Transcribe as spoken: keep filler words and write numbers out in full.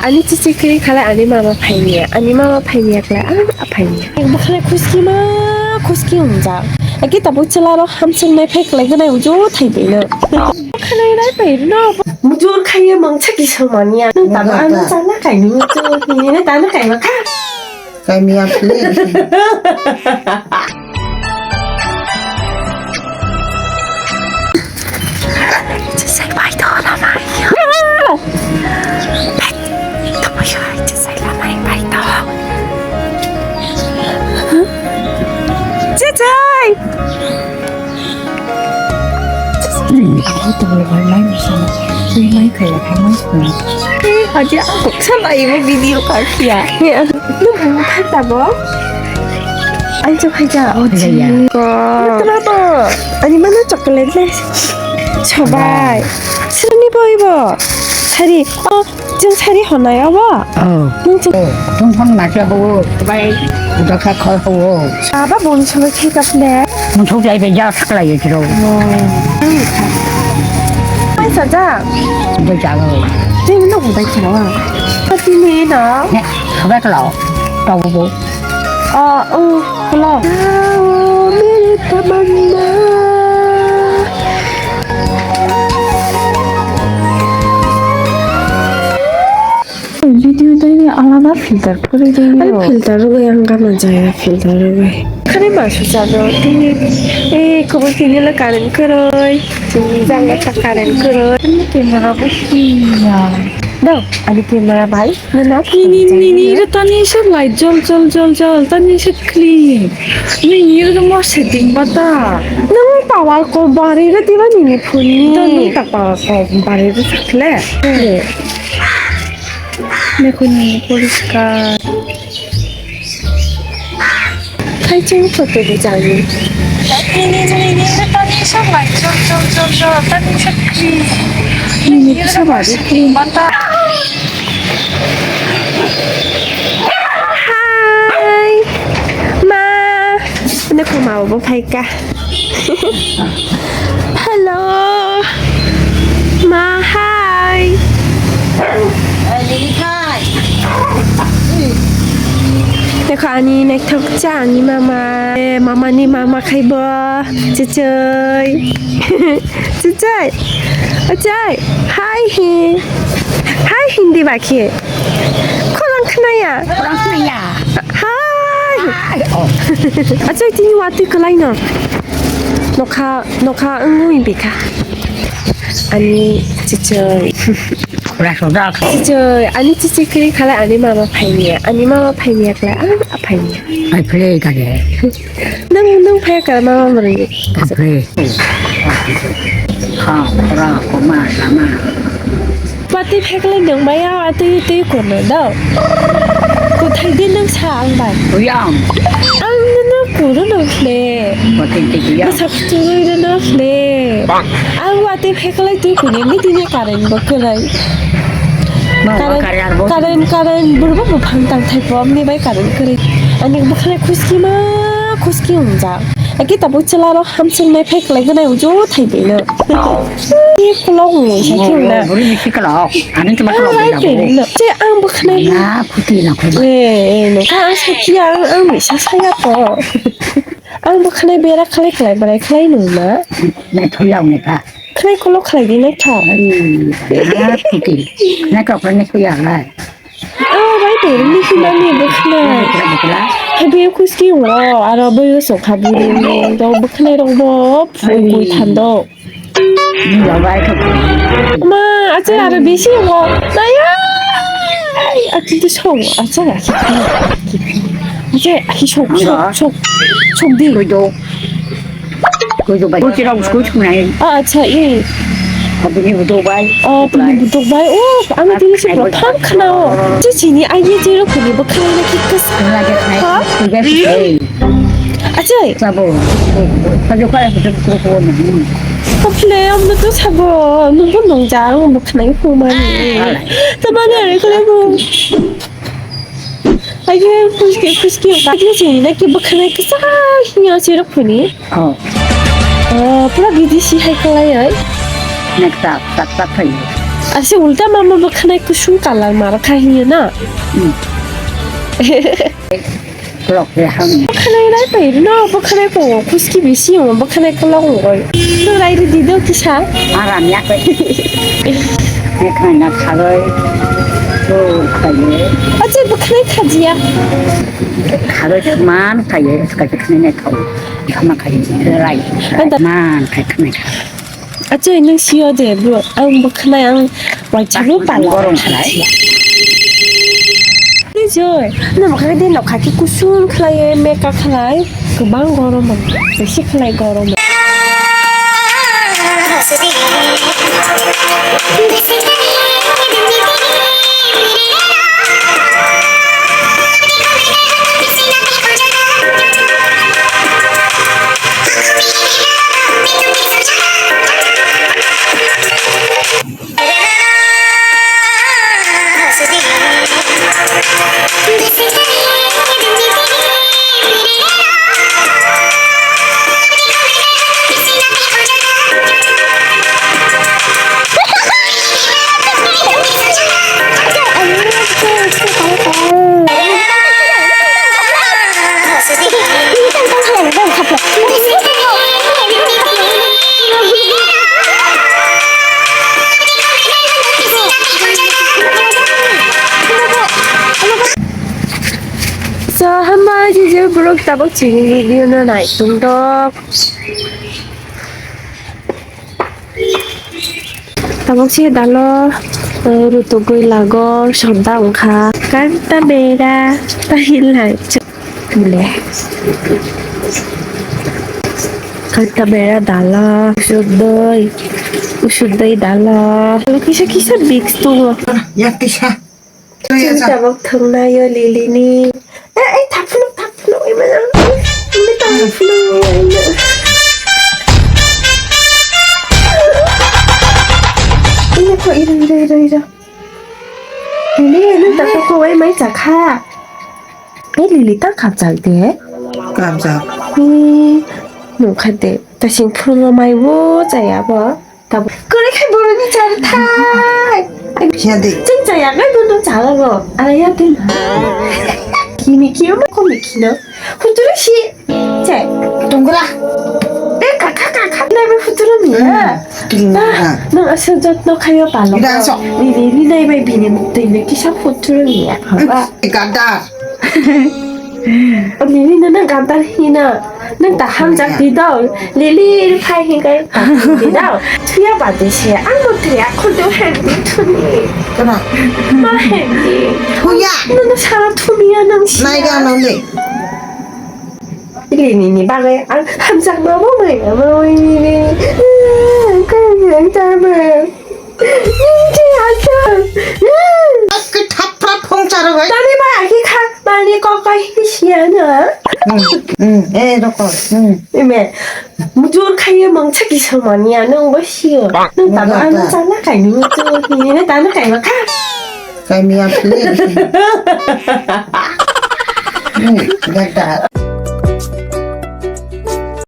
Ani chichi kiri khala ani mama phaini. Ani mama phaini khala ani mama phaini. Bwkhwnai khuski ma khuski ungjak. Eki tabuk chwla rok hamsung nai phai khlai gwnai ujo thai bino. Bwkhwnai nai phai no. Mujur khaiye mangsa kisa mania. Nung tabuk ano chana kaini mujur ni ne tano kaima kha. Kaimi ya please. Jisai bai to na mai. Tamo ya jisai la mai bai to. Jisai. Ini aku tuh lebay main sama. Ini main kayak kamu. Eh, aja aku sama ibu video kaki ya. Ini aku tuh mau kata boh. Aja aja. Oh, iya. Kenapa? Ani mana coklat nih? Coba. Sini boh ibu. Hari. Oh. Chwng sari honai abo? Oh. Nung chwng Oh, tong phang na khe ho, bai, uda kha khol ho. Aba boni sabo khe kap le. Nung thok jai be ja sakla ye jiro. Oh. Bai sa ja. Bai ja lo. Tini no bai kha wa. Tini no. Ne, bai kha lo. Tau bo. Ah, oh, hello. Ah, oh, mere tamanna. Video dai ni alada filter kore dai ni. Ai, filter rwgwi ang gana jaya, filter rwgwi. Khare ma su cha do tini. Eh, kobo tini le current kwrwi. Tini jang ta current kwrwi. Tini camera bo si ya. Dau, ani camera bai. Nini, nini, nini, iro tani se light jol, jol, jol, jol, tani se clean. Nini iro mo setting bata. Nang power ko bari re diba nini phone ni. Tani ta power ko bari re sakle. Nini phone ni poriskar. Hai cheng photo di jani. Nini, nini, nini, tani sok lai, sok, sok, sok, sok, tani sok kri. Nini kisa bari kri. Mata. Hai. Ma. Ini ko mau bo phai ka. Hello. Ma, hi. Tei kho ani naithok cha ani mama. Eh, mama ni mama khai bo. Chichoi. Chichoi. Achai. Hi hi. Hi hindi ba khe. Khorang khnaya. Khorang khnaya. Hai. Hai, oh. Achai tini watwi kwlaino. Nokha, nokha wngwi bikha. Ani chichoi. Khorang sojak. Chichoi, ani chichi kiri khala ani mama phaini. Ani mama phaini khala ani mama phaini. Ai phle kage. Nang, nang phaya khala mama mrwi. Apre. Ha, ora, koma, sama. Pati phekle nang maya, ati, ati, kono dao. Kothai din nang sa ang bai. Uyang. Ang nang kono nang khle. Pati, pati, uyang. Masak turui nang khle. Bang. Ang wati phekle tu kuni ni tini karen bo krai. Karen, karen, karen, burbo buphang tang thai pom ni bai karen krai. Ani bwkhwnai khuski ma khuski ungjak. Eki tabuk chwla rok hamsung nai phai kwlai gwnai ujo thai bino. Ni kulok mui sa khe na. Buri ni sikalok. Ani chuma kulok bai bino. Che ang bwkhwnai. Na phuti na khuma. Eh, eh, no. Ka ang sa khe ang, ang mui sa saya to. Ang bwkhwnai bera khlai khlai brai khlai nung na. Ne thuyang ne ka. Khlai kulok khlai di nai kha. Ai, na phuti. Na ka khlai ne thuya lai. Oh, bai de, ni ki mami bwkhwnai. Bwkhwnai, bwkhwnai. Hai bai khuski wo, aro bai so kha buri ni, do bwkhwnai rok bo, phui phui thando. Ni lo bai kha. Ma, acha aro bisi wo. Naya. Acha tu so, acha. Acha, hi sok, sok, sok, sok di. Koi do. Koi do bai. Koi do bai. Ah, acha, eh. Abini budok bai. Oh, abini budok bai. Oh, ano tini si prothom khna o. Chichini aye jero khuni bwkhwnai na ki kas. Ha? Acha. Sabo. Kajo kaya budok ko ko na. Kople amno to sabo. Nungbo nungja ang bwkhwnai humani. Tabani are kole bo. Aye, khuski, khuski, aye, jeng na ki bwkhwnai kisa hiya se rok phuni. Oh. Oh, pura bidesi hai kalai ai. Nekta, tak, tak hai. Ase ulta mama bwkhanai kusung kalar mar kha hiyo na. Hmm. Klok re ham. Bwkhanai rai pai rino, bwkhanai ko kuski bisi mo, bwkhanai kolok ngoi. To rai ri dido kisa. Aram ya ko. Bwkhanai na kharoi. To khaye. Ache bwkhanai khajiya. Kharoi man khaye, khaye bwkhanai na khao. Khama khaye rai. Anta. Man khaye khanai kha. Achai, nwng sio de, bro, ang bwkhanai, ang waisa bo pala. Gorom khlai. Ni joi, nwng bwkhanai de nokha ki kusung khlai, meka khlai, kwbang gorom, besi khlai gorom. So, hambai, jijik borok tabuk chini video no nai tongtok. Tabuk se dalo, eh, rutugwi lago, sodda wngkha. Karta bera, tahilai. Bole. Karta bera dala, usudoi, usudoi dala. Kisa kisa mix tongo. Ya kisa. Chini tabuk thwngnaio Lily ni. Eh, eh, thaphuno, thaphuno, eh, mana. Ini thaphuno, eh, mana. Ini kok iro, iro, iro, iro. Lily, ini tak kok kowai mai chakha. Eh, Lily, ta kapjak de. Kapjak. Eh, nukha de. Ta sing phurungo mai bo chaya bo. Tabuk kwrwi khe boroni chari thai. Phiya de. Chwng chaya kai bono chalago. Ala ya de. Kimi kiyo ma komi kino. Futuro si. Che. Tungra. E kaka kaka nai bai futuro mi. Hmm, futuro mi, ha. Nang asal jotno khayo palo. Ida so. Ni ni ni nai bai bini mukti ne kisa futuro mi ya. Haba. Gadar. Lily no nang gadar hina. Nang ta hamjak di dao. Lily phai hinkai ta di dao. Thuya ba de se. Ang mo thuya khuldo hem di thuni. Kena. Ma hem di. Thuya. Nang sara thuni ya nang si. Nai ga nang ni. Lily ni ni bagai ang hamjak ma bo mai ma oi ni ni. Ang kai yang ta ma. Nini thapra phongcharo hai. Tani ba akhi kha, mani kokai hi siya na. Hmm, hmm, eh, roko, hmm. Ime, mujur khaiye mangcha kisa mania, nang ba siya. Nang taba ano chana kai ni mujur, ni na tana kai ba kha. Kai mi am pli. Hmm, like that.